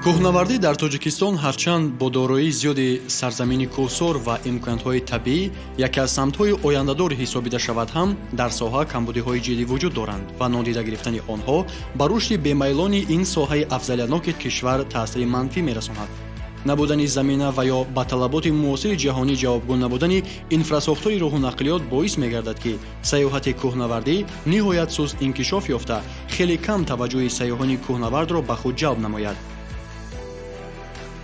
Кӯҳнавардӣ дар Тоҷикистон ҳарчанд бо дороии зиёди сарзамини кӯҳсор ва имкониятҳои табиӣ яке аз самтҳои ояндадор ҳисобида шавад ҳам, дар соҳа камбудиҳои ҷиддӣ вуҷуд доранд ва нодида гирифтани онҳо ба рушди бемайлони ин соҳаи афзалиятноки кишвар таъсири манфӣ мерасонад. Набудани замина ва ё ба талаботи муосири ҷаҳонӣ ҷавобгӯ набудани инфрасохтори роҳу нақлиёт боис мегардад, ки сайёҳати кӯҳнавардӣ ниҳоят суст инкишоф ёфта, хеле кам таваҷҷӯҳи сайёҳони кӯҳнавардро ба худ ҷалб намояд.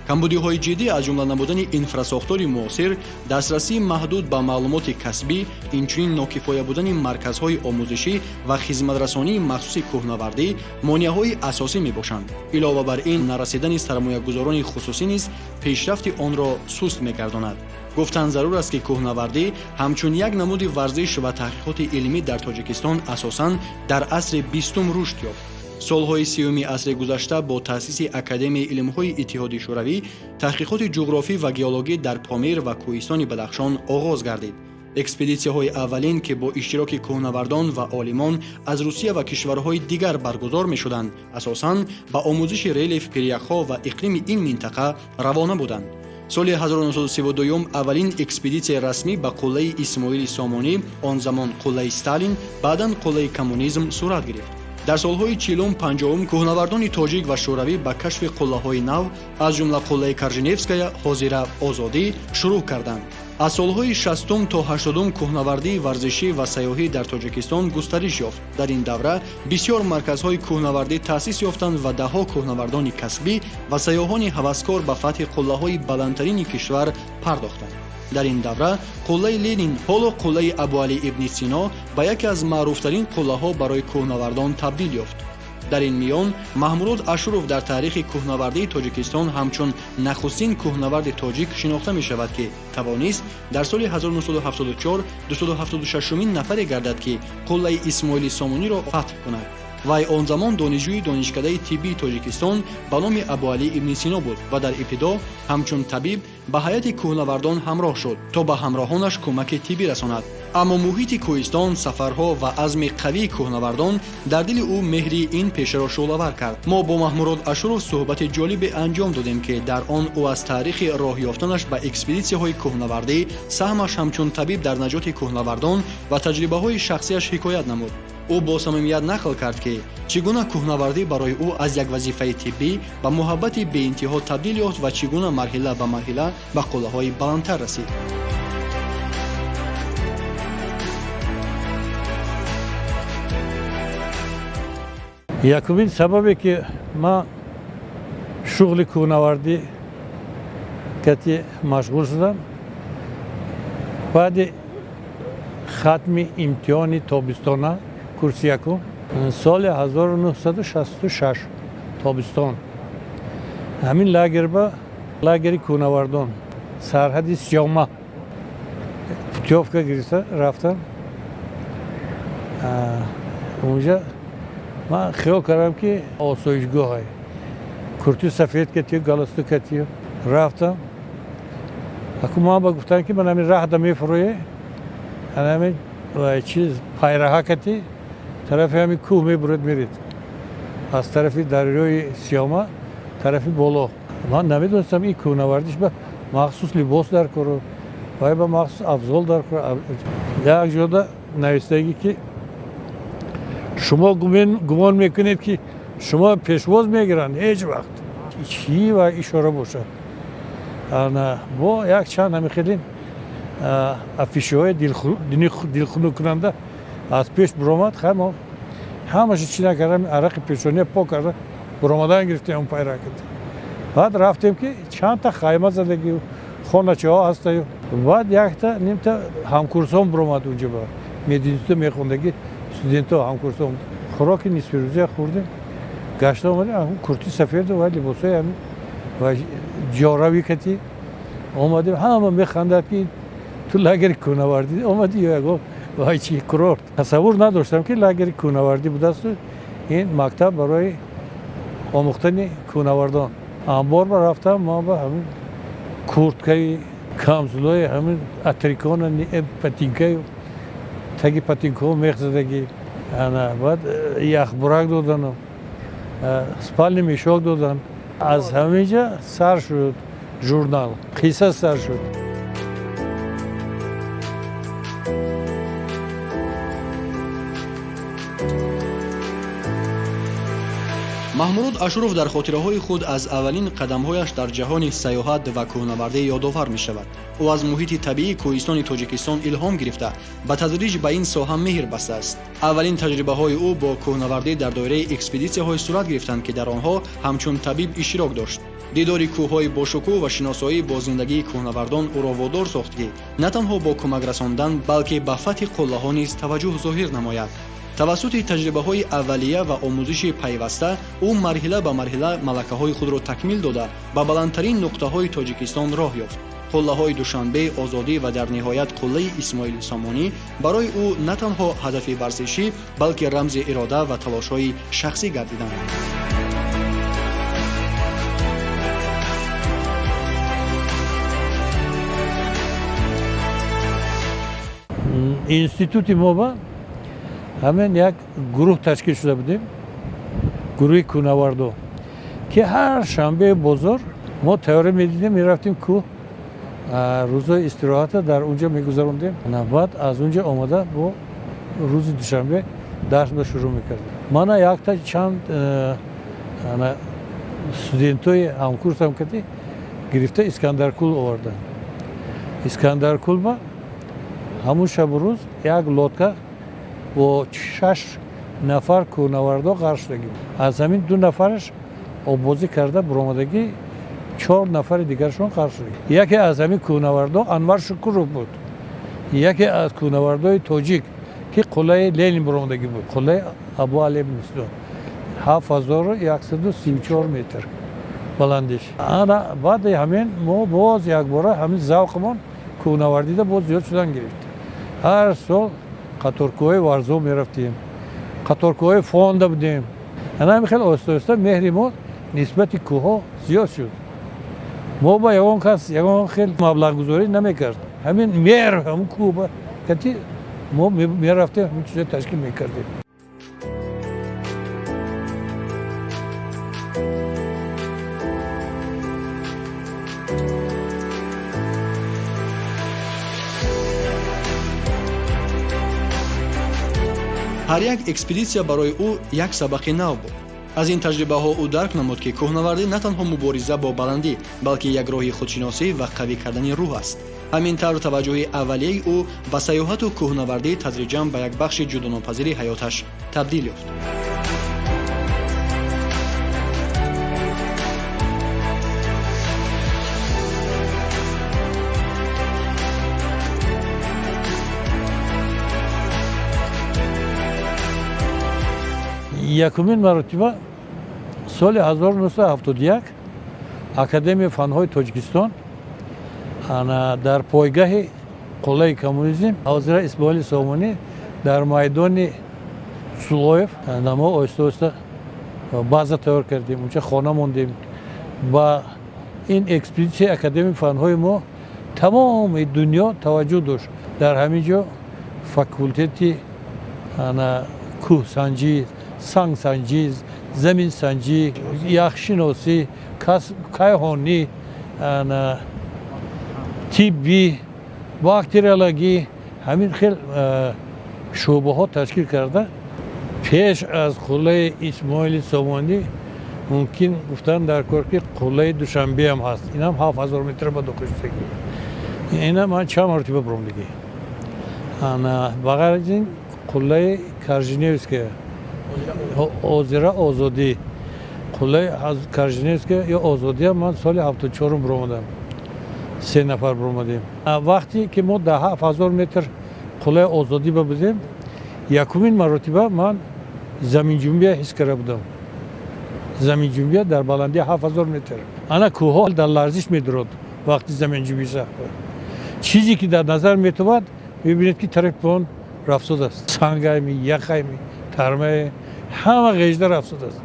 Камбудиҳои ҷиддӣ, аз ҷумла набудани инфрасохтори муосир, дастрасии маҳдуд ба маълумоти касбӣ, инчунин нокифоя будани марказҳои омӯзишӣ ва хизматрасонии махсуси кӯҳнавардӣ монеаҳои асосӣ мебошанд. Илова бар ин, нарасидани сармоягузорони хусусӣ низ пешрафти онро суст мегардонад. Гуфтан зарур аст, ки кӯҳнавардӣ ҳамчун як намуди варзиш ва таҳқиқоти илмӣ дар Тоҷикистон асосан дар асри 20-ум рушд ёфт. Солҳои 30-уми асри гузашта бо таъсиси Академияи илмҳои Иттиҳоди Шӯравӣ таҳқиқоти ҷуғрофӣ ва геологӣ дар Помир ва кӯҳистони Бадахшон оғоз гардид. Экспедитсияҳои аввалин, ки бо иштироки кӯҳнавардон ва олимон аз Русия ва кишварҳои дигар баргузор мешуданд, асосан ба омӯзиши релеф, пиряхҳо ва иқлими ин минтақа равона буданд. Соли 1932 аввалин экспедитсияи расмӣ ба қуллаи Исмоили Сомонӣ, он замон қуллаи Сталин, баъдан қуллаи Коммунизм, сурат гирифт. Дар солҳои 40-ум, 50-ум кӯҳнавардони тоҷик ва шӯравӣ ба кашфи қуллаҳои нав, аз ҷумла қуллаи Корженевская, ҳозира Озодӣ, шурӯъ карданд. Аз солҳои 60-ум то 80-ум кӯҳнавардии варзишӣ ва сайёҳӣ дар Тоҷикистон густариш ёфт. Дар ин давра бисёр марказҳои кӯҳнавардӣ таъсис ёфтанд ва даҳҳо кӯҳнавардони касбӣ ва сайёҳони ҳаваскор ба фатҳи қуллаҳои баландтарини кишвар пардохтанд. Дар ин давра қуллаи Ленин, ҳоло қуллаи Абуалӣ ибни Сино, ба яке аз маъруфтарин қуллаҳо барои кӯҳнавардон табдил ёфт. Дар ин миён Маҳмурод Ашуров дар таърихи кӯҳнавардии Тоҷикистон ҳамчун нахустин кӯҳнаварди тоҷик шинохта мешавад, ки тавонист дар соли 1974 276-умин нафаре гардад, ки қуллаи Исмоили Сомониро фатҳ кунад. Вай он замон донишҷӯи Донишкадаи тиббии Тоҷикистон ба номи Абуалӣ ибни Сино буд ва дар ибтидо ҳамчун табиб ба ҳайати кӯҳнавардон ҳамроҳ шуд, то ба ҳамроҳонаш кӯмаки тиббӣ расонад. Аммо муҳити кӯҳистон, сафарҳо ва азми қавии кӯҳнавардон дар дили ӯ меҳри ин пешаро шӯълавар кард. Мо бо Маҳмурод Ашуров суҳбати ҷолибе анҷом додем, ки дар он ӯ аз таърихи роҳ ёфтанаш ба экспедитсияҳои кӯҳнавардӣ, саҳмаш ҳамчун табиб дар наҷоти кӯҳнавардон ва таҷрибаҳои шахсияш ҳикоят намуд. Ӯ бо самимият нақл кард, ки чӣ гуна кӯҳнавардӣ барои ӯ аз як вазифаи тиббӣ ба муҳаббати беинтиҳо табдил ёфт ва чӣ гуна марҳила ба марҳила ба қуллаҳои баландтар расид. Якумин сабабе, ки ман шуғли кӯҳнавардӣ кати машғул шудам, баъди хатми имтиҳони тобистона курси якум соли 1966 тобистон ҳамин лагер ба лагери кӯҳнавардон сарҳади Сиёма путёвка гирифта рафтам. Унҷа ман хиёл кардам, ки осоишгоҳе, курти сафед катию, галстук катию рафтам. Аку ман ба гуфтам, ки ман ҳамин раҳда мефурӯе, ҳамин чиз пайраҳа кати тарафи ҳамин кӯҳ мебурад, меред аз тарафи дарёи Сиёма тарафи боло. Ман намедонистам, ин кӯҳнавардиш ба махсус либос дар кору вай ба махсус афзол дар кор. Як ҷода навистагӣ, ки шумо гумон мекунед, ки шумо пешвоз мегиранд, ҳеҷ вақт чӣ ва ишора бошад. Ана бо як чанд ҳами хеле афишаҳои дилхунуккунанда аз пеш буромад. Хай, мо ҳамаша чӣ накардам, арақи пешония пок карда буромадан гирифтем он пайракат. Баъд рафтем, ки чандта хайма задагию хоначаҳо ҳастаю. Баъд якта нимта ҳамкурсон буромад, унҷа ба мединститут мехондагӣ студентҳо, ҳамкурсон. Хӯроки нисфирӯзия хӯрдем, гашта омадем, курти сафеду ва либосҳои ҳамин ва ҷорави кати омадем. Ҳама механдад, ки ту лагери кӯҳнавардӣ омадӣ ё ягон вай чи курорт. Тасаввур надоштам, ки лагери кӯҳнавардӣ будасту ин мактаб барои омӯхтани кӯҳнавардон. Амбор ба рафтам, ман ба ҳамин курткаи, камзулои ҳамин атрикона, патинкаю, таги патинкаҳо мех задагӣ. Ана баъд яхбурак додану спальный мешок додан. Аз ҳамин ҷа сар шуд журнал, қисса сар шуд. Маҳмуруд Ашуров дар хотираҳои худ аз аввалин қадамҳояш дар ҷаҳони сайёҳат ва кӯҳнавардӣ ёдовар мешавад. Ӯ аз муҳити табиии кӯҳистони Тоҷикистон илҳом гирифта, ба тадриҷ ба ин соҳа меҳр бастааст. Аввалин таҷрибаҳои ӯ бо кӯҳнавардӣ дар доираи экспедитсияҳое сурат гирифтанд, ки дар онҳо ҳамчун табиб иштирок дошт. Дидори кӯҳҳои бошукӯҳ ва шиносоӣ бо зиндагии кӯҳнавардон ӯро водор сохт, ки на танҳо бо кӯмак расондан, балки ба фатҳи қуллаҳо низ таваҷҷӯҳ зоҳир намояд. Тавассути таҷрибаҳои аввалия ва омӯзиши пайваста ӯ марҳила ба марҳила малакаҳои худро такмил дода, ба баландтарин нуқтаҳои Тоҷикистон роҳ ёфт. Қуллаҳои Душанбе, Озодӣ ва дар ниҳоят қуллаи Исмоили Сомонӣ барои ӯ на танҳо ҳадафи варзишӣ, балки рамзи ирода ва талошҳои шахсӣ гардиданд. Институти мо ба ҳамин як гурӯҳ ташкил шуда будем, гурӯҳи кӯҳнавардо, ки ҳар шанбеи бозор мо тайёрӣ медидем, мерафтем кӯҳ, рӯзҳои истироҳата дар унҷа мегузарондем. Баъд аз унҷа омада бо рӯзи душанбе дарс ба шурӯъ мекардем. Мана якта чанд студентои ҳамкурсам кади гирифта Искандаркул оварданд. Искандаркул ба ҳамун шабу рӯз як лодка бо шаш нафар кӯҳнавардо ғарқ шудагӣ. Аз ҳамин ду нафараш оббозӣ карда буромадагӣ, чор нафари дигарашон ғарқ шудагӣ. Яке аз ҳамин кӯҳнавардо Анвар Шукуров буд, яке аз кӯҳнавардои тоҷик, ки қуллаи Ленин буромадагӣ буд, қуллаи Абу Али ибн Сино, 7134 метр баландиш. Ана баъди ҳамин мо боз якбора ҳамин завқмон кӯҳнавардида боз зиёд шудан гирифт. Ҳар сол қаторкӯҳои Варзоб мерафтем, қаторкӯҳои Фонда будем. Ана ҳамин хел оҳиста оҳиста меҳри мо нисбати кӯҳҳо зиёд шуд. Мо ба ягон кас ягон хел маблағгузорӣ намекард, ҳамин меҳр ҳамун кӯҳ ба кати мо мерафтем, ҳамин чизо ташкил мекардем. Ҳар як экспедитсия барои ӯ як сабақи нав буд. Аз ин таҷрибаҳо ӯ дарк намуд, ки кӯҳнавардӣ на танҳо мубориза бо баландӣ, балки як роҳи худшиносӣ ва қавӣ кардани рӯҳ аст. Ҳамин тавр таваҷҷӯҳи аввалияи ӯ ба сайёҳату кӯҳнавардӣ тадриҷан ба як бахши ҷудонопазири ҳаёташ табдил ёфт. Якумин маротиба соли 1971 Академияи фанҳои Тоҷикистон дар пойгаҳи қуллаи коммунизм, ҳозира Исмоили Сомонӣ, дар майдони Сулоев мо оҳиста оҳиста база тайёр кардем, унҷа хона мондем. Ба ин экспедитсияи Академияи фанҳои мо тамоми дунё таваҷҷӯҳ дошт. Дар ҳамин ҷо факултети кӯҳсанҷӣ, сангсанҷӣ, заминсанҷӣ, яхшиносӣ, кайҳонӣ, тиббӣ, бактериологӣ, ҳамин хел шӯъбаҳо ташкил карда. Пеш аз қуллаи Исмоили Сомонӣ мумкин гуфтан дар кор, ки қуллаи Душанбеам ҳаст, инам 7000 метр ба дохил шудагӣ. Ина ман чанд маротиба буромдагӣ. Ба ғайр аз ин қуллаи Корженевская, озира Озодӣ, қуллаи Корженевская ё Озодия ман соли 74-ум буромадам, се нафар буромадем. Вақте ки мо дар 7000 метр қуллаи Озодӣ ба будем, якумин маротиба ман заминҷунбия ҳис карда будам. Заминҷунбия дар баландии 7000 метр. Ана кӯҳҳо дар ларзиш медурод вақти заминҷунбӣ. Чизе ки дар назар метобад, мебинед, ки тарафи поён рафтодааст, сангайми, яхайми, тармае, ҳама ғежда рафтодааст.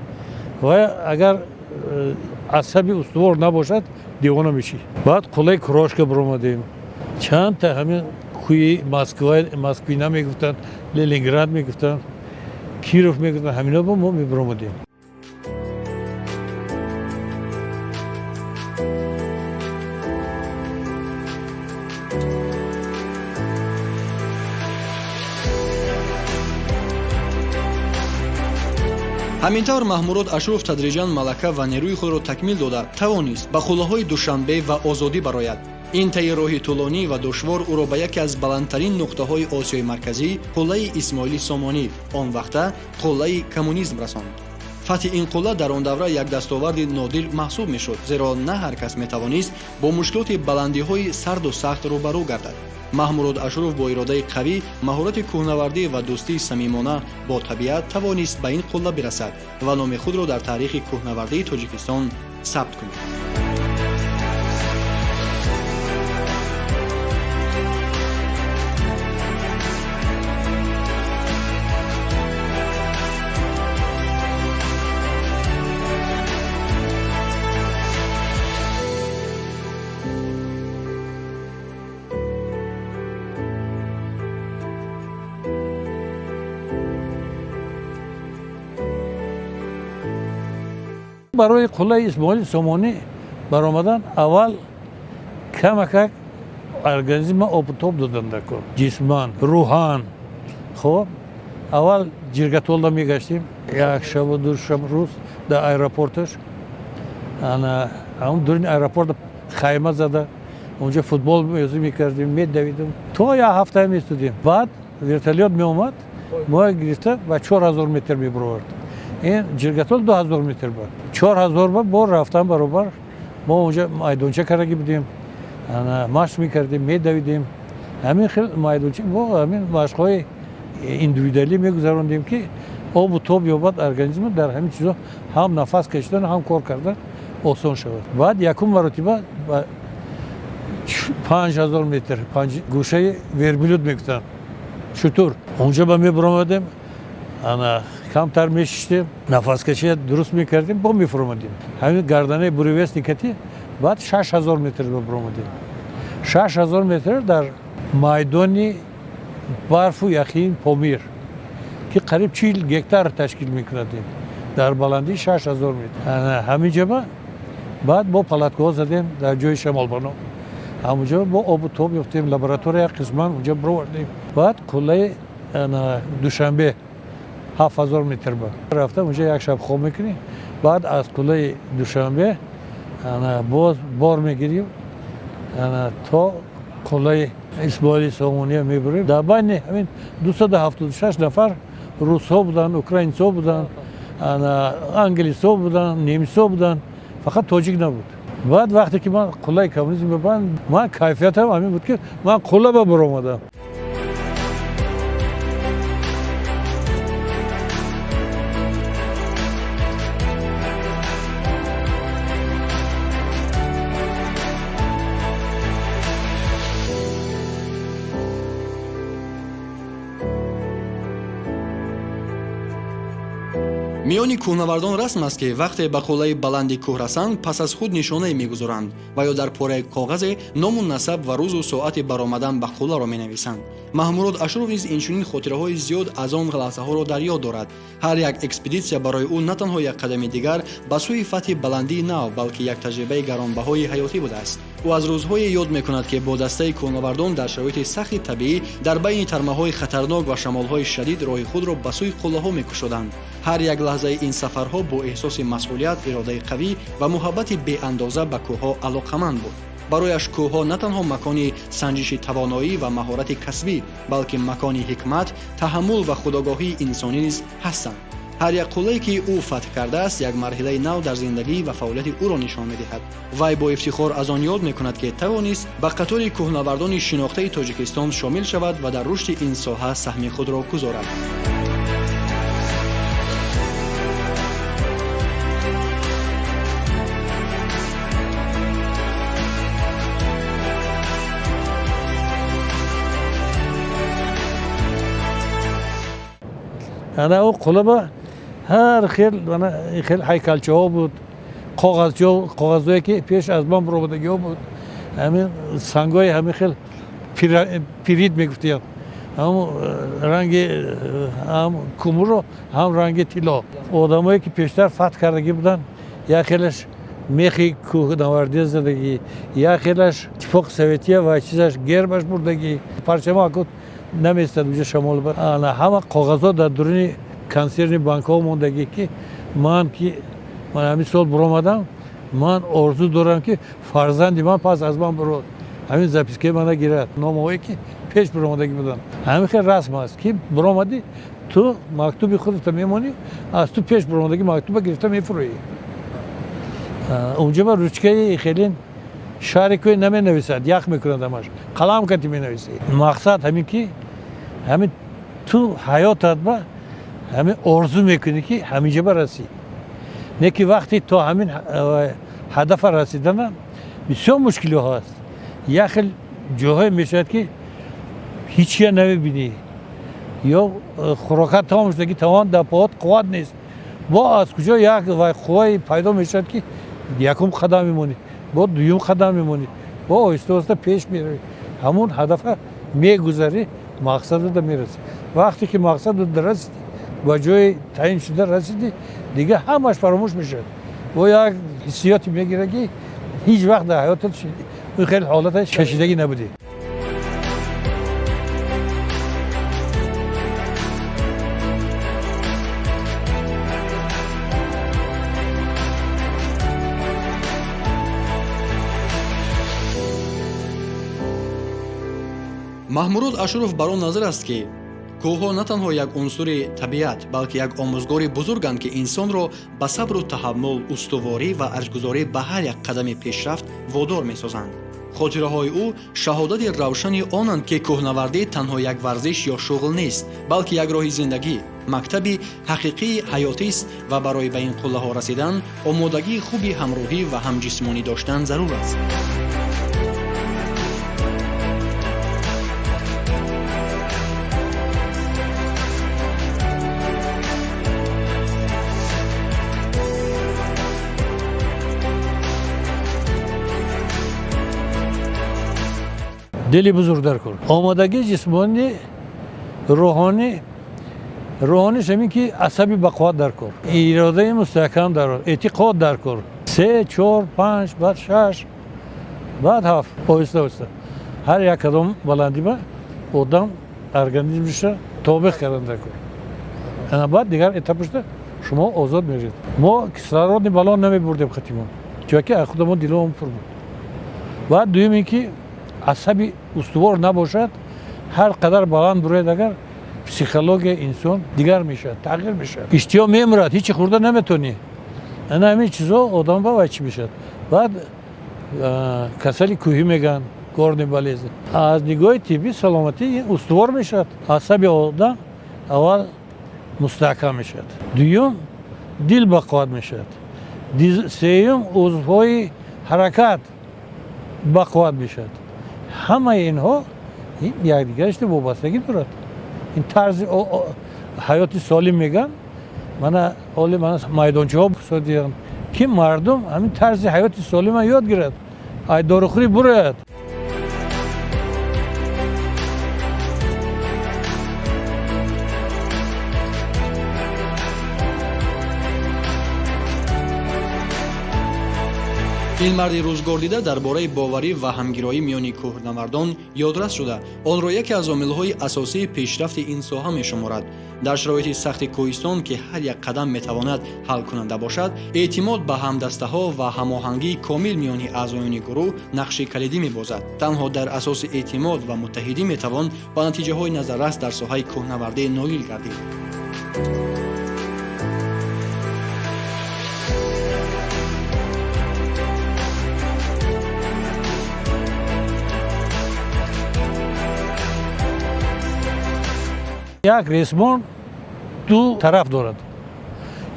Ва агар асаби устувор набошад, девона мешӣ. Баъд қуллаи Крошка биромадем, чандта ҳамин кӯи Москва, Москвина мегуфтанд, Ленинград мегуфтанд, Киров мегуфтанд, ҳамино мо мебиромадем. Ҳамин тавр Маҳмурод Ашуров тадриҷан малака ва нерӯи худро такмил дода тавонист ба қуллаҳои Душанбе ва Озодӣ барояд. Ин таи роҳи тӯлонӣ ва душвор ӯро ба яке аз баландтарин нуқтаҳои Осиёи Марказӣ, қуллаи Исмоили Сомонӣ, он вақта қуллаи коммунизм расонд. Фатҳи ин қулла дар он давра як дастоварди нодир маҳсуб мешуд, зеро на ҳар кас метавонист бо мушкилоти баландиҳои сарду сахт рӯбарӯ гардад. Маҳмурод Ашуров бо иродаи қавӣ, маҳорати кӯҳнавардӣ ва дӯстии самимона бо табиат тавонист ба ин қулла бирасад ва номи худро дар таърихи кӯҳнавардии Тоҷикистон сабт кунад. Барои қуллаи Исмоили Сомонӣ баромадан аввал камакак организма обутоб додан дар кор, ҷисман, рӯҳан. Хоб, аввал Ҷиргатолда мегаштем, як шабу ду шаб рӯз дар аэропорташ, ана ҳамн дуруни аэропорт хайма зада, онҷо футбол бозӣ мекардем, медавидем, то як ҳафта местудем. Баъд вертолёт меомад, мо гирифта ба 4000 метр мебуровард. Ин Ҷиргатол 2000 метр буд, 4000 ба бо рафтан баробар. Мо онҷа майдонча кардаги будем, машқ мекардем, медавидем. Ҳамин хел майдонча бо ҳамин машқҳои индивидуалӣ мегузарондем, ки обу тоб ёбад организм, дар ҳамин чизо ҳам нафас кашидан, ҳам кор кардан осон шавад. Баъд якум маротиба ба 5000 метр, гӯшаи верблюд мегуфтанд, шутур, онҷо ба мебуромадем, ана камтар мешиштем, нафаскашия дуруст мекардем, бо мефуромадем ҳамин гарданаи Буревестникати. Баъд 6000 метр буромадем. 6000 метр дар майдони барфу яхин Помир, ки қариб 40 гектар ташкил мекунад, дар баландии 6000 метр. Ҳамин ҷоба баъд бо палаткаҳо задем дар ҷои шамолбано, ҳамонҷо бо обу тоб ёфтем, лаборатория қисман онҷо бировардем. Баъд қуллаи Душанбе 7000 метр ба рафта, онҷо як шаб хоб мекунем. Баъд аз қуллаи Душанбе боз бор мегирیم, то қуллаи Исмоили Сомония мебурем. Дар байни ҳамин 276 нафар русҳо буданд, украинсҳо буданд, англисҳо буданд, немисҳо буданд, фақат тоҷик набуд. Баъд вақте ки ман қуллаи коммунизм мебарам, ман кайфиятам ҳамин буд, ки ман қулла ба баромадам. Миёни кӯҳнавардон расм аст, ки вақте ба қуллаи баланди кӯҳ расанд, пас аз худ нишонае мегузоранд ва ё дар пораи коғазе ному насаб ва рӯзу соати баромадан ба қулларо менависанд. Маҳмурод Ашуров низ инчунин хотираҳои зиёд аз он лаҳзаҳоро дар ёд дорад. Ҳар як экспедитсия барои ӯ на танҳо як қадами дигар ба сӯи фатҳи баландии нав, балки як таҷрибаи гаронбаҳои ҳаётӣ будааст. Ӯ аз рӯзҳое ёд мекунад, ки бо дастаи кӯҳнавардон дар шароити сахти табиӣ, дар байни тармаҳои хатарнок ва шамолҳои шадид роҳи худро ба сӯи қуллаҳо мекушоданд. Ҳар як лаҳзаи ин сафарҳо бо эҳсоси масъулият, иродаи қавӣ ва муҳаббати беандоза ба кӯҳҳо алоқаманд буд. Барояш кӯҳҳо на танҳо макони санҷиши тавоноӣ ва маҳорати касбӣ, балки макони ҳикмат, таҳаммул ва худогоҳии инсонӣ низ ҳастанд. Ҳар як қуллае, ки ӯ фатҳ кардааст, як марҳилаи нав дар зиндагӣ ва фаъолияти ӯро нишон медиҳад. Вай бо ифтихор аз он ёд мекунад, ки тавонист ба қатори кӯҳнавардони шинохтаи Тоҷикистон шомил шавад ва дар рушди ин соҳа саҳми худро гузорад. Ана ӯ қуллаба ҳар хел, ана хел ҳайкалчаҳо буд, коғазчо, коғазҳое ки пеш аз ман баромадагиҳо буд, ҳамин сангҳои ҳамин хел, пирит мегуфтиям, ҳам ранги ҳам кумурро, ҳам ранги тилло. Одамое ки пештар фатҳ кардагӣ буданд, як хелаш мехи кӯҳнавардӣ задагӣ, як хелаш Иттифоқи Советия ва чизаш гербаш бурдагӣ, парчама акут наместад уҷа шамол. Ана ҳама коғазҳо дар дуруни консервный банкҳо мондагӣ, ки Ман ки ман ҳамин сол буромадам, ман орзу дорам, ки фарзанди ман пас аз ман бурод, ҳамин запискаи мана гирад, номаҳое ки пеш буромадагӣ буданд. Ҳамин хел расм аст, ки буромадӣ, ту мактуби худата мемонӣ, аз ту пеш буромадагӣ мактуба гирифта мефурӯӣ. Унҷо ба ручкаи хелин шаҳри наменависад, ях мекунад ҳамаш, қалам кати менависӣ. Мақсад ҳамин ки ҳамин ту ҳаётат ба ҳамин орзу мекунӣ, ки ҳаминҷа ба расӣ. Не ки вақте то ҳамин ҳадафа расидана бисёр мушкилиҳо ҳаст. Як хел ҷоҳое мешавад, ки ҳичия намебинӣ ё хӯрокат тамом шуда, ки тавон дар поҳот қувват нест. Бо аз куҷо як вай қуввае пайдо мешавад, ки якум қадам мемонӣ, бо дуюм қадам мемонӣ, бо оҳиста оҳиста пеш меравӣ, ҳамун ҳадафа мегузарӣ, мақсадата мерасӣ. Вақте ки мақсадата расидӣ, ба ҷои таъин шуда расидӣ, дига ҳамаш фаромӯш мешавад. Бо як ҳиссиёте мегирад, ки ҳеҷ вақт дар ҳаётат ин хел ҳолата чашидагӣ набудӣ. Маҳмурод Ашуров бар он назар аст, ки кӯҳҳо на танҳо як унсури табиат, балки як омӯзгори бузурганд, ки инсонро ба сабру таҳаммул, устуворӣ ва арҷгузорӣ ба ҳар як қадами пешрафт водор месозанд. Хотираҳои ӯ шаҳодати равшани онанд, ки кӯҳнавардӣ танҳо як варзиш ё шуғл нест, балки як роҳи зиндагӣ, мактаби ҳақиқии ҳаётист ва барои ба ин қуллаҳо расидан омодагии хуби ҳамрӯҳӣ ва ҳамҷисмонӣ доштан зарур аст. Дили бузург дар кор, омодагии ҷисмонӣ, рӯҳонӣ. Рӯҳониш ҳамин ки асаби бақувват дар кор, иродаи мустаҳкам дар кор, эътиқод дар кор. Се, чор, панҷ, баъд шаш, баъд ҳафт, оҳиста оҳиста ҳар як кадом баландиба одам организмиша тобеъ кардан дар кор. Ана баъд дигар этапашда шумо озод мешед. Мо кислородный баллон намебурдем қатимон, чунки аз худамон диломон пур буд. Баъд дуюм ин ки асаби устувор набошад, ҳар қадар баланд бурояд, агар психологияи инсон дигар мешавад, тағйир мешавад, иштиҳо мемирад, ҳичи хӯрда наметонӣ. Ана ҳамин чизо одам ба вай чӣ мешавад. Баъд касали кӯҳӣ мегӯянд, горный болезнь. Аз нигоҳи тиббӣ саломатӣ устувор мешавад. Асаби одам аввал мустаҳкам мешавад, дуюм дил бақувват мешавад, сеюм узвҳои ҳаракат бақувват мешавад. Ҳамаи инҳо якдигарашто вобастагӣ дорад. Ин тарзи ҳаёти солим мегӯянд. Мана оли мана майдончаҳо содиям, ки мардум ҳамин тарзи ҳаёти солима ёд гирад, ай дорухӯрӣ бурояд. Ин марди рӯзгордида дар бораи боварӣ ва ҳамгироӣ миёни кӯҳнавардон ёдрас шуда, онро яке аз омилҳои асосии пешрафти ин соҳа мешуморад. Дар шароити сахти кӯҳистон, ки ҳар як қадам метавонад ҳалкунанда бошад, эътимод ба ҳамдастаҳо ва ҳамоҳангии комил миёни аъзоёни гурӯҳ нақши калидӣ мебозад. Танҳо дар асоси эътимод ва муттаҳидӣ метавон ба натиҷаҳои назаррас дар соҳаи кӯҳнавардӣ ноил гардид. Як ресмон ду тараф дорад: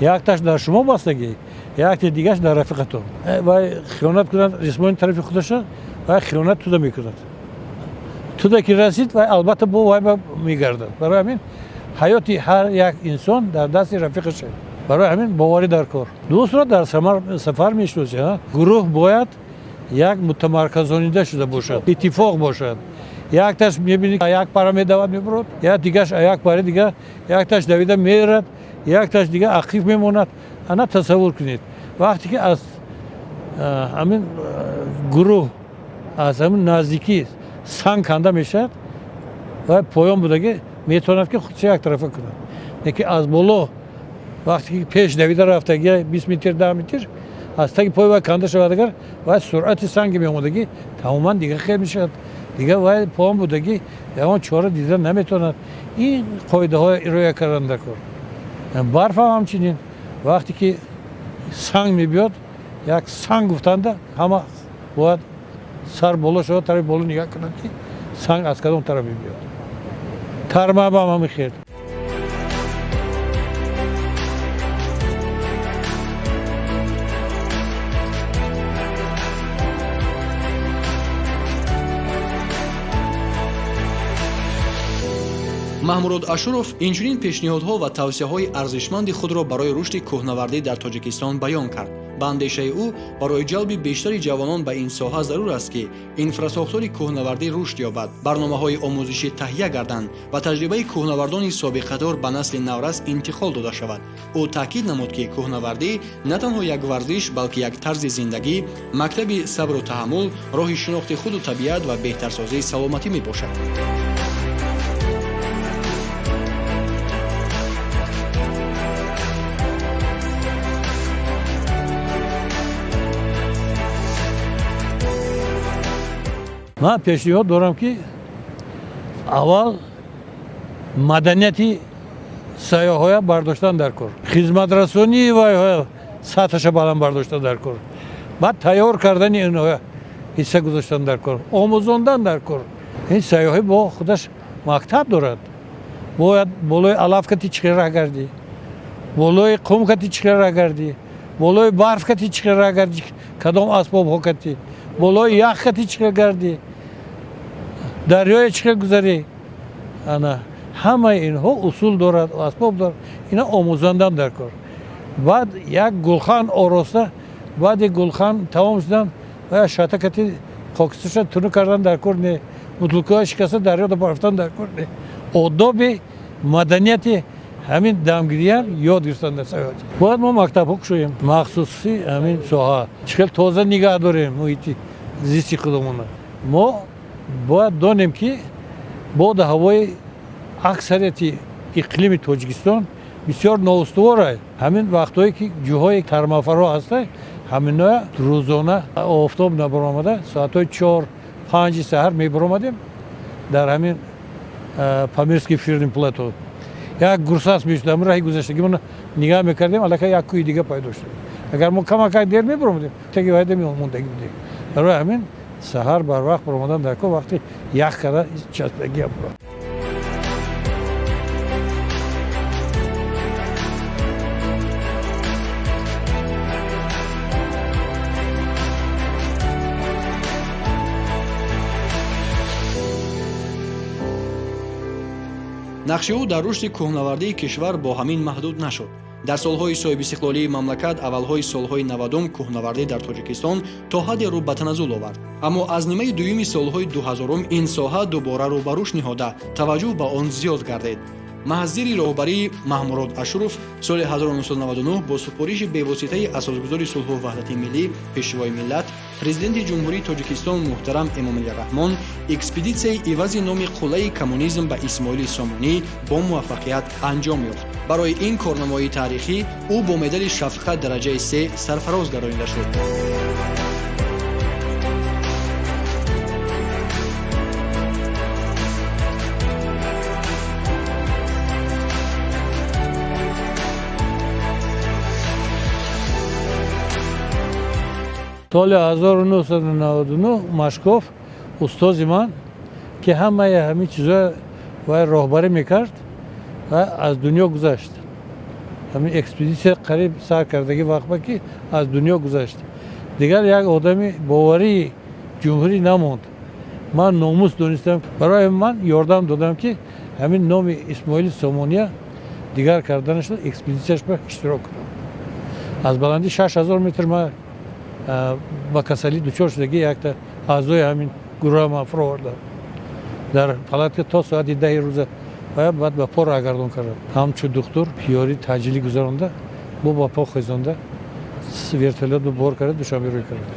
якташ дар шумо бастагӣ, якте дигаш дар рафиқатон. Вай хиёнат кунад ресмони тарафи худаша, вай хиёнат туда мекунад. Туда ки расид, вай албатта бо вай ба мегардад. Барои ҳамин ҳаёти ҳар як инсон дар дасти рафиқаша. Барои ҳамин боварӣ дар кор. Дӯстро дар сафар мешиносӣ. Гурӯҳ бояд як мутамарказонида шуда бошад, иттифоқ бошад. Якташ мебини, як пара медавад, мебурад, як дигаш як пари дига, якташ давида мерад, якташ дига ақиб мемонад. Ана тасаввур кунед, вақте ки аз ҳамин гурӯҳ, аз ҳамин наздикӣ санг канда мешавад ва поён будагӣ метавонад, ки худша яктарафа кунад, лекин аз боло Вақте ки пеш давида рафтагӣ 20 метр, 10 метр, аз таги пой вай канда шавад, агар вай суръати санги меомадагӣ, тамоман дига хел мешавад. Дига вай поам будагӣ, ягон чора дида наметавонад. Ин қоидаҳо риоя кардан дар кор. Барфам ҳамчунин, вақте ки санг мебиёд, як санг гуфтанда ҳама бояд сар боло шавад, тарафи боло нигаҳ кунанд, ки санг аз кадом тараф мебиёд. Тармабам ҳамин хел. Маҳмурод Ашуров инчунин пешниҳодҳо ва тавсияҳои арзишманди худро барои рушди кӯҳнавардӣ дар Тоҷикистон баён кард. Ба андешаи ӯ, барои ҷалби бештари ҷавонон ба ин соҳа зарур аст, ки инфрасохтори кӯҳнавардӣ рушд ёбад, барномаҳои омӯзишӣ таҳия гарданд ва таҷрибаи кӯҳнавардони собиқадор ба насли наврас интиқол дода шавад. Ӯ таъкид намуд, ки кӯҳнавардӣ на танҳо як варзиш, балки як тарзи зиндагӣ, мактаби сабру таҳаммул, роҳи шинохти худу табиат ва беҳтарсозии саломатӣ мебошад. Ман пешниҳод дорам, ки аввал маданияти сайёҳоя бардоштан дар кор, хизматрасонии вайҳоя сатҳаша баланд бардоштан дар кор, баъд тайёр кардани инҳоя ҳисса гузоштан дар кор, омӯзондан дар кор. Ин сайёҳӣ бо худаш мактаб дорад. Бояд болои алаф кати чӣ хел раҳ гардӣ, болои қум кати чӣ хел раҳ гардӣ, болои барф кати чӣ хел раҳ гардӣ, кадом асбобҳо кати, болои ях кати чӣ хел гардӣ, дарёе чӣ хел гузарӣ. Ана ҳамаи инҳо усул дорад, асбоб дорад, ина омӯзондан дар кор. Баъд як гулхан ороста, баъди гулхан тамом шудан ва шата кати хокисташа тунук кардан дар кор не, бутулкаҳоя шикаста дарёда рафтан дар кор не. Одоби маданияти ҳамин дамгириям ёд гирифтан дар сайёҳат. Бояд мо мактабҳо кушоем махсуси ҳамин соҳа, чӣ хел тоза нигаҳ дорем муҳити зисти худамона. Мо бояд донем, ки боду ҳавои аксарияти иқлими Тоҷикистон бисёр ноустувор. Ҳамин вақтҳое ки ҷӯҳои тармафаро ҳаста, ҳаминоя рӯзона офтоб набаромада соатҳои 4-5 саҳар мебаромадем дар ҳамин Памирский фирни плато. Як гурсас мешуд, ҳамин раҳи гузаштагимона нигаҳ мекардем, аллакай як кӯҳи дига пайдо шуд. Агар мо камакак дер мебаромадем, таги вайда мемондагӣ будем. Барои ҳамин саҳар барвақт баромадан дар кор, вақти ях карда часпидагиам бурад. Нақши ӯ дар рушди кӯҳнавардии кишвар бо ҳамин маҳдуд нашуд. Дар солҳои соҳибистиқлолии мамлакат, аввалҳои солҳои 90-ум кӯҳнавардӣ дар Тоҷикистон то ҳадде рӯ ба таназзул овард. Аммо аз нимаи дуюми солҳои 2000-ум ин соҳа дубора рӯ ба рушд ниҳода, таваҷҷӯҳ ба он зиёд гардид. Маҳз зири роҳбарии Маҳмурод Ашуров соли 1999 бо супориши бевоситаи асосгузори сулҳу ваҳдати миллӣ, пешвои миллат, президенти Ҷумҳурии Тоҷикистон муҳтарам Эмомалӣ Раҳмон экспедитсияи ивази номи қуллаи коммунизм ба Исмоили Сомонӣ бо муваффақият анҷом ёфт. Барои ин корнамоии таърихӣ ӯ бо медали шафқат дараҷаи се сарфароз гардонида шуд. Соли 1999 Машков, устози ман, ки ҳамаи ҳамин чизҳоя вай роҳбарӣ мекард, ва аз дунё гузашт. Ҳамин экспедитсия қариб сар кардагӣ вақт ки аз дунё гузашт. Дигар як одами боварии ҷумҳурӣ намонд. Ман номус донистам, барои ман ёрдам додам, ки ҳамин номи Исмоили Сомония дигар карданашро экспедитсияш ба иштирок кунам. Аз баландии 6000 метр ман ба касалӣ дучор шудагӣ якта аъзои ҳамин гурӯҳа ман фуровардам. Дар палатка то соати 10 рӯза ва баъд ба по роҳгардон кардам. Ҳамчун духтур ёри таъҷилӣ гузаронда, бо ба по хезонда, вертолёт ба бор карда, Душанбе рӯй кардам.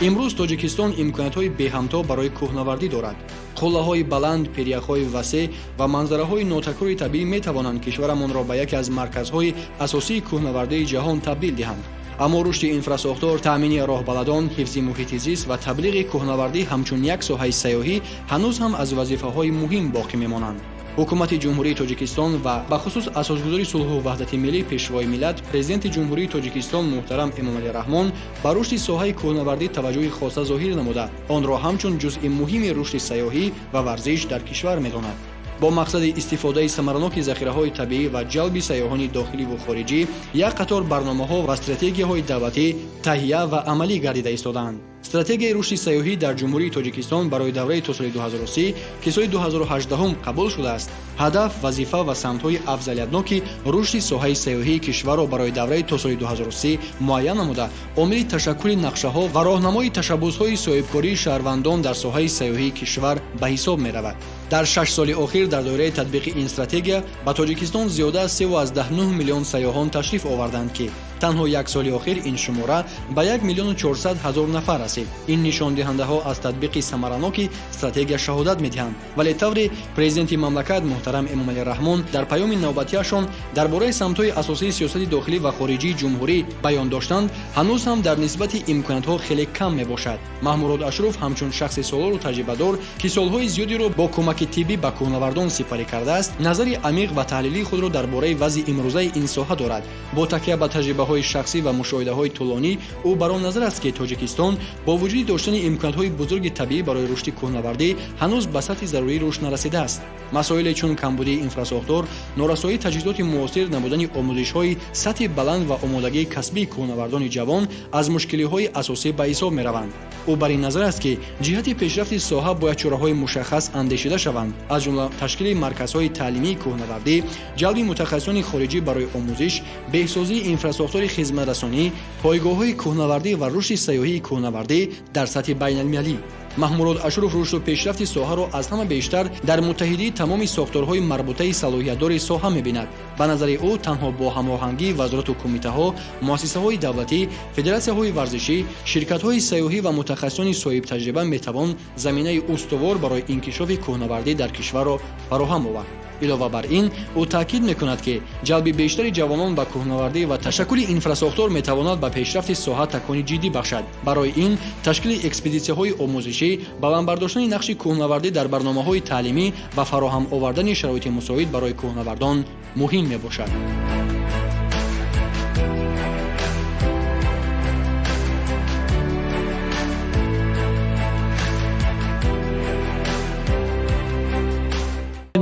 Имрӯз Тоҷикистон имкониятҳои беҳамто барои кӯҳнавардӣ дорад. Қуллаҳои баланд, пиряхҳои васеъ ва манзараҳои нотакрори табиӣ метавонанд кишварамонро ба яке аз марказҳои асосии кӯҳнавардии ҷаҳон табдил диҳанд. Аммо рушди инфрасохтор, таъмини роҳбаладон, ҳифзи муҳити зист ва таблиғи кӯҳнавардӣ ҳамчун як соҳаи сайёҳӣ ҳанӯз ҳам аз вазифаҳои муҳим боқӣ мемонанд. Ҳукумати Ҷумҳурии Тоҷикистон ва бахусус асосгузори сулҳу ваҳдати миллӣ, Пешвои миллат, Президенти Ҷумҳурии Тоҷикистон муҳтарам Эмомалӣ Раҳмон ба рушди соҳаи кӯҳнавардӣ таваҷҷӯҳи хоса зоҳир намуда, онро ҳамчун ҷузъи муҳими рушди сайёҳӣ ва варзиш дар кишвар медонад. Бо мақсади истифодаи самараноки захираҳои табиӣ ва ҷалби сайёҳони дохиливу хориҷӣ як қатор барномаҳо ва стратегияҳои давлатӣ таҳия ва амалӣ гардида истодаанд. Стратегияи рушди сайёҳӣ дар Ҷумҳурии Тоҷикистон барои давраи то соли 2030, ки соли 2018 қабул шудааст, ҳадаф, вазифа ва самтҳои афзалиятноки рушди соҳаи сайёҳии кишварро барои давраи то соли 2030 муайян намуда, омили ташаккули нақшаҳо ва роҳнамои ташаббусҳои соҳибкории шаҳрвандон дар соҳаи сайёҳии кишвар ба ҳисоб меравад. Дар 6 соли охир дар доираи татбиқи ин стратегия ба Тоҷикистон зиёда аз 3,9 миллион сайёҳон ташриф оварданд, ки танҳо як соли охир ин шумора ба 1 400 000 нафар расид. Ин нишондиҳандаҳо аз татбиқи самараноки стратегия шаҳодат медиҳанд, вале тавре президенти мамлакат муҳтарам Эмомалӣ Раҳмон дар паёми навбатиашон дар бораи самтҳои асосии сиёсати дохилӣ ва хориҷии ҷумҳурӣ баён доштанд, ҳанӯз ҳам дар нисбати имкониятҳо хеле кам мебошад. Маҳмурод Ашруф ҳамчун шахси солору таҷрибадор, ки солҳои зиёдеро бо кӯмаки тиббӣ ба кӯҳнавардон сипарӣ кардааст, назари амиқ ва таҳлилии худро дар бораи вазъи имрӯзаи ин соҳа дорад. Бо такя ба таҷрибаҳои шахсӣ ва мушоҳидаҳои тӯлонӣ, ӯ бар он назар аст, ки Тоҷикистон бо вуҷуди доштани имкониятҳои бузурги табиӣ барои рушди кӯҳнавардӣ ҳанӯз ба сатҳи зарурӣ рушд нарасидааст. Масоиле чун камбудии инфрасохтор, норасоии таҷҳизоти муосир, набудани омӯзишҳои сатҳи баланд ва омодагии касбии кӯҳнавардони ҷавон аз мушкилиҳои асосӣ ба ҳисоб мераванд. Ӯ бар ин назар аст, ки ҷиҳати пешрафти соҳа бояд чораҳои мушаххас андешида шаванд, аз ҷумла ташкили марказҳои таълимии кӯҳнавардӣ, ҷалби мутахассисони хориҷӣ барои омӯзиш, беҳсозии инфрасохтори хизматрасонӣ, пойгоҳҳои кӯҳнавардӣ ва рушди сайёҳии кӯҳнавардӣ дар сатҳи байналмилалӣ. Маҳмурод Ашуров рушду пешрафти соҳаро аз ҳама бештар дар муттаҳидии тамоми сохторҳои марбутаи салоҳиятдори соҳа мебинад. Ба назари ӯ, танҳо бо ҳамоҳангии вазорату кумитаҳо, муассисаҳои давлатӣ, федератсияҳои варзишӣ, ширкатҳои сайёҳӣ ва мутахассисони соҳибтаҷриба метавон заминаи устувор барои инкишофи кӯҳнавардӣ дар кишварро фароҳам овард. Илова бар ин, ӯ таъкид мекунад, ки ҷалби бештари ҷавонон ба кӯҳнавардӣ ва ташаккули инфрасохтор метавонад ба пешрафти соҳа такони ҷиддӣ бахшад. Барои ин ташкили экспедитсияҳои омӯзишӣ, баланд бардоштани нақши кӯҳнавардӣ дар барномаҳои таълимӣ ва фароҳам овардани шароити мусоид барои кӯҳнавардон муҳим мебошад.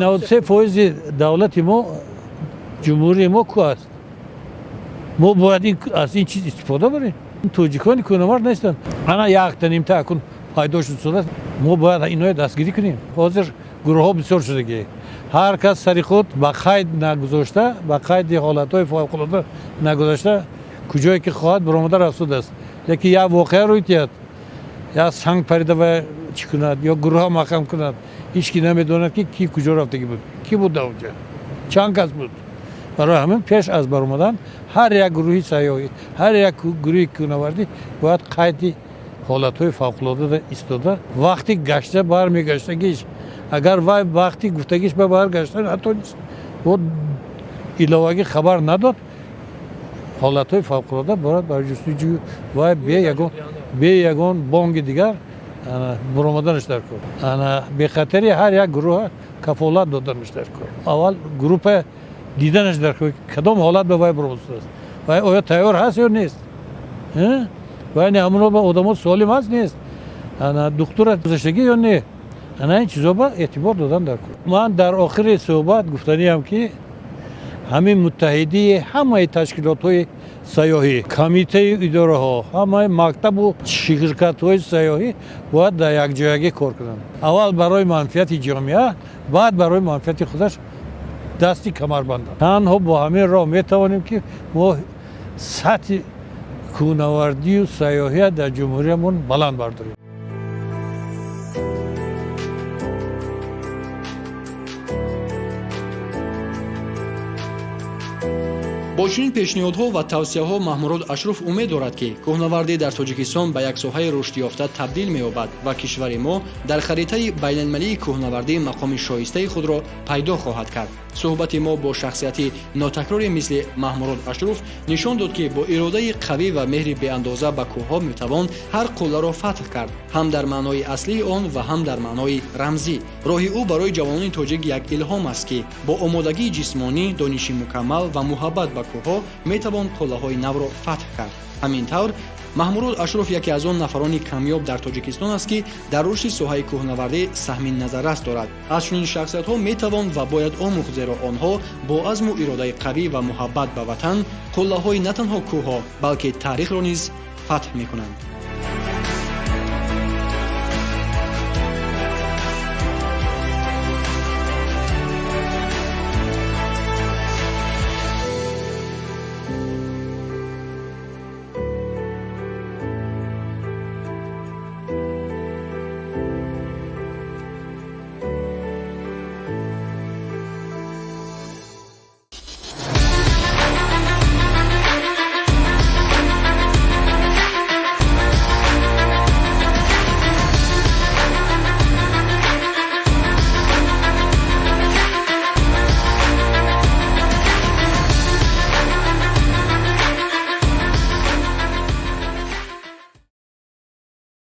93% давлати мо, ҷумҳурии мо кӯҳ аст. Мо бояд аз ин чиз истифода барем. Тоҷикони кӯҳнавард нестанд. Ана якта нимта акун пайдо шуд сурат. Мо бояд иноя дастгирӣ кунем. Ҳозир гурӯҳҳо бисёр шудагӣ, ҳар кас сари худ ба қайд нагузошта, ба қайди ҳолатҳои фавқулода нагузошта, куҷое ки хоҳад баромада рафтудааст. Лекин як воқеа рӯй диҳад, як санг парида ва чӣ кунад ё гурӯҳа маҳкам кунад, ҳеҷ ки намедонад, ки ки куҷо рафтагӣ буд, кӣ буд дар онҷа, чанд кас буд. Барои ҳамин пеш аз баромадан ҳар як гурӯҳи сайёҳӣ, ҳар як гурӯҳи кӯҳнавардӣ бояд қайди ҳолатҳои фавқулодада истода, вақти гашта бармегаштагиш, агар вай вақти гуфтагиш ба баргашта натонист, бо иловагӣ хабар надод, ҳолатҳои фавқулода бояд бар ҷустуҷӯ вай бе ягон бонги дигар буромаданаш дар кор, ана бехатари ҳар як гурӯҳа кафолат доданаш дар кор. Аввал группа диданаш дар кор, кадом ҳолат ба вай буромадааст, вай оё тайёр ҳаст ё нест, вай не ҳамоно ба одамо солим ҳаст, нест, ана духтура гузаштагӣ ё не. Ана ин чизо ба эътибор додан дар кор. Ман дар охири суҳбат гуфтаниям, ки ҳамин муттаҳидии ҳамаи ташкилотҳои сайёҳӣ, комитаи идораҳо, ҳамаи мактабу ширкатҳои сайёҳӣ бояд дар якҷоягӣ кор кунанд. Аввал барои манфиати ҷомеа, баъд барои манфиати худаш дасти камар банданд. Танҳо бо ҳамин роҳ метавонем, ки мо сатҳи кӯҳнавардию сайёҳия дар ҷумҳуриямон баланд бардорем. Бо Бо чунин пешниҳодҳо ва тавсияҳо Маҳмурод Ашруф умед дорад, ки кӯҳнавардӣ дар Тоҷикистон ба як соҳаи рушдёфта табдил меёбад ва кишвари мо дар харитаи байналмилалии кӯҳнавардӣ мақоми шоистаи худро пайдо хоҳад кард. Суҳбати мо бо шахсияти нотакроре мисли Маҳмурод Ашруф нишон дод, ки бо иродаи қавӣ ва меҳри беандоза ба кӯҳҳо метавон ҳар қулларо фатҳ кард, ҳам дар маънои аслии он ва ҳам дар маънои рамзӣ. Роҳи ӯ барои ҷавонони тоҷик як илҳом аст, ки бо омодагии ҷисмонӣ, дониши мукаммал ва муҳаббат ба кӯҳҳо метавон қуллаҳои навро фатҳ кард. Ҳамин тавр, Маҳмурод Ашруф яке аз он нафарони камёб дар Тоҷикистон аст, ки дар рушди соҳаи кӯҳнавардӣ саҳми назаррас дорад. Аз чунин шахсиятҳо метавон ва бояд омӯхт, зеро онҳо бо азму иродаи қавӣ ва муҳаббат ба ватан қуллаҳои на танҳо кӯҳҳо, балки таърихро низ фатҳ мекунанд.